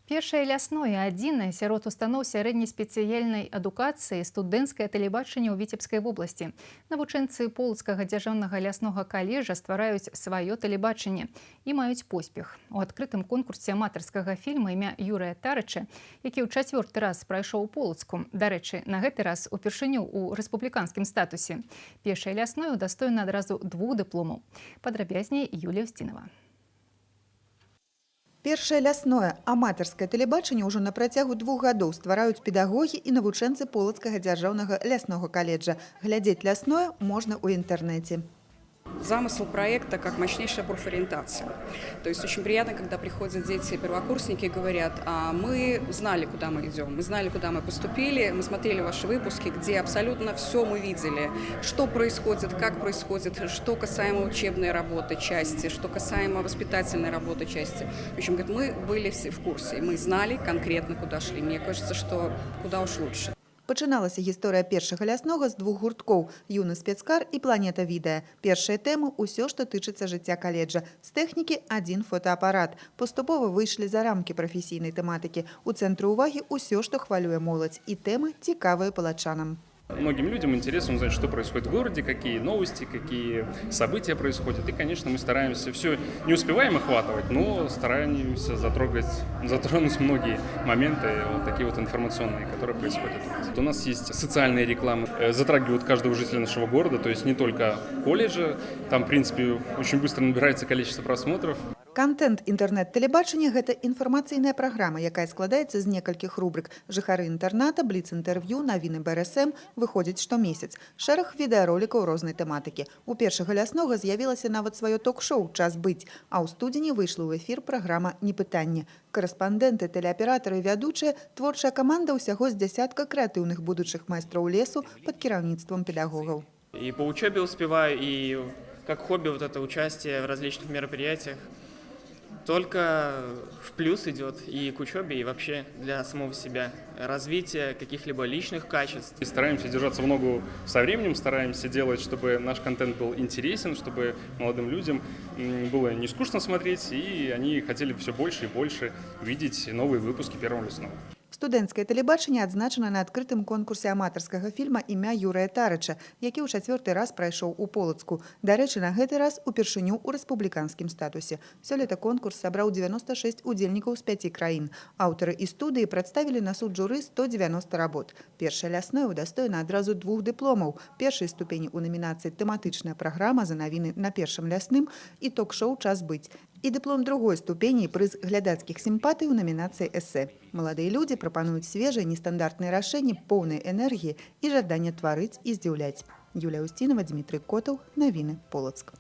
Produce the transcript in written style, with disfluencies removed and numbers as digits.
Першае лясное — адзінае сярод устаноў сярэдняй спецыяльнай адукацыі студэнцкае тэлебачанне ў Віцебскай вобласці. Навучэнцы Полацкага дзяржаўнага ляснога каледжа ствараюць сваё тэлебачанне і маюць поспех. У адкрытым конкурсе аматарскага фільма імя Юрыя Тарыча, які ў чацвёрты раз прайшоў у Полацку. Дарэчы, на гэты раз упершыню ў рэспубліканскім статусе. Першае лясное удастоена адразу двух дыпломаў. Падрабязней Юлія Усцінова. Першае лясное аматарскае тэлебачанне ўжо на працягу 2 гадоў ствараюць педагогі і навучэнцы Полацкага дзяржаўнага ляснога каледжа. Глядзець лясное можна ў інтэрнэце. Замысел проекта как мощнейшая профориентация. То есть очень приятно, когда приходят дети, первокурсники, и говорят: «А мы знали, куда мы идем, мы знали, куда мы поступили, мы смотрели ваши выпуски, где абсолютно все мы видели, что происходит, как происходит, что касаемо учебной работы части, что касаемо воспитательной работы части». В общем, говорит, мы были все в курсе, мы знали конкретно, куда шли. Мне кажется, что куда уж лучше. Пачыналася гісторыя Першага ляснога з двух гурткоў: «Юны спецкар» і «Планета відэа». Першыя тэмы — ўсё, што тычыцца жыцця каледжа. З тэхнікі — адзін фотаапарат. Паступова выйшлі за рамкі прафесійнай тэматыкі. У цэнтры ўвагі ўсё, што хвалюе моладзь, і тэмы, цікавыя палачанам. Многим людям интересно узнать, что происходит в городе, какие новости, какие события происходят. И, конечно, мы стараемся, все не успеваем охватывать, но стараемся затронуть многие моменты, вот такие вот информационные, которые происходят у нас. Вот у нас есть социальные рекламы, затрагивают каждого жителя нашего города, то есть не только колледжа, там, в принципе, очень быстро набирается количество просмотров. Кантэнт інтэрнэт-тэлебачання — гэта інфармацыйная праграма, якая складаецца з некалькіх рубрык. Жыхары інтэрната, бліц-інтэрв'ю, навіны БРСМ выходзіць штомесяц. Шэраг відэаролікаў рознай тэматыкі. У Першага ляснога з'явілася нават сваё ток-шоу «Час быць», а ў студзені выйшла ў эфір праграма «Не пытанне». Карэспандэнты, тэлеаператары, вядучыя — творчая каманда ўсяго з дзясятка крэатыўных будучых майстроў лесу пад кіраўніцтвам педагогаў. И по учебе успеваю, и как хобби вот это участие в различных мероприятиях только в плюс идет и к учебе, и вообще для самого себя. Развитие каких-либо личных качеств. И стараемся держаться в ногу со временем, стараемся делать, чтобы наш контент был интересен, чтобы молодым людям было не скучно смотреть, и они хотели все больше и больше видеть новые выпуски Первого лесного. Студэнцкае тэлебачанне адзначана на адкрытым конкурсе аматарскага фільма імя Юрыя Тарыча, які ў чацвёрты раз прайшоў у Полацку. Дарэчы, на гэты раз упершыню ў рэспубліканскім статусе. Сёлета конкурс сабраў 96 удзельнікаў з пяці краін. Аўтары і студыі прадставілі на суд журы 190 работ. Першае лясное удастоена адразу двух дыпломаў. Першай ступені ў намінацыі «Тэматычная праграма» за навіны на Першым лясным і ток-шоу «Час быць» і дыплом другой ступені і прыз глядацкіх сімпатый у намінацыі «Эсэ». Маладыя людзі прапануюць свежыя, нестандартныя рашэнні, поўныя энергіі і жадання тварыць і здзіўляць. Юлія Усцінова, Дмітрый Котаў, навіны, Полацк.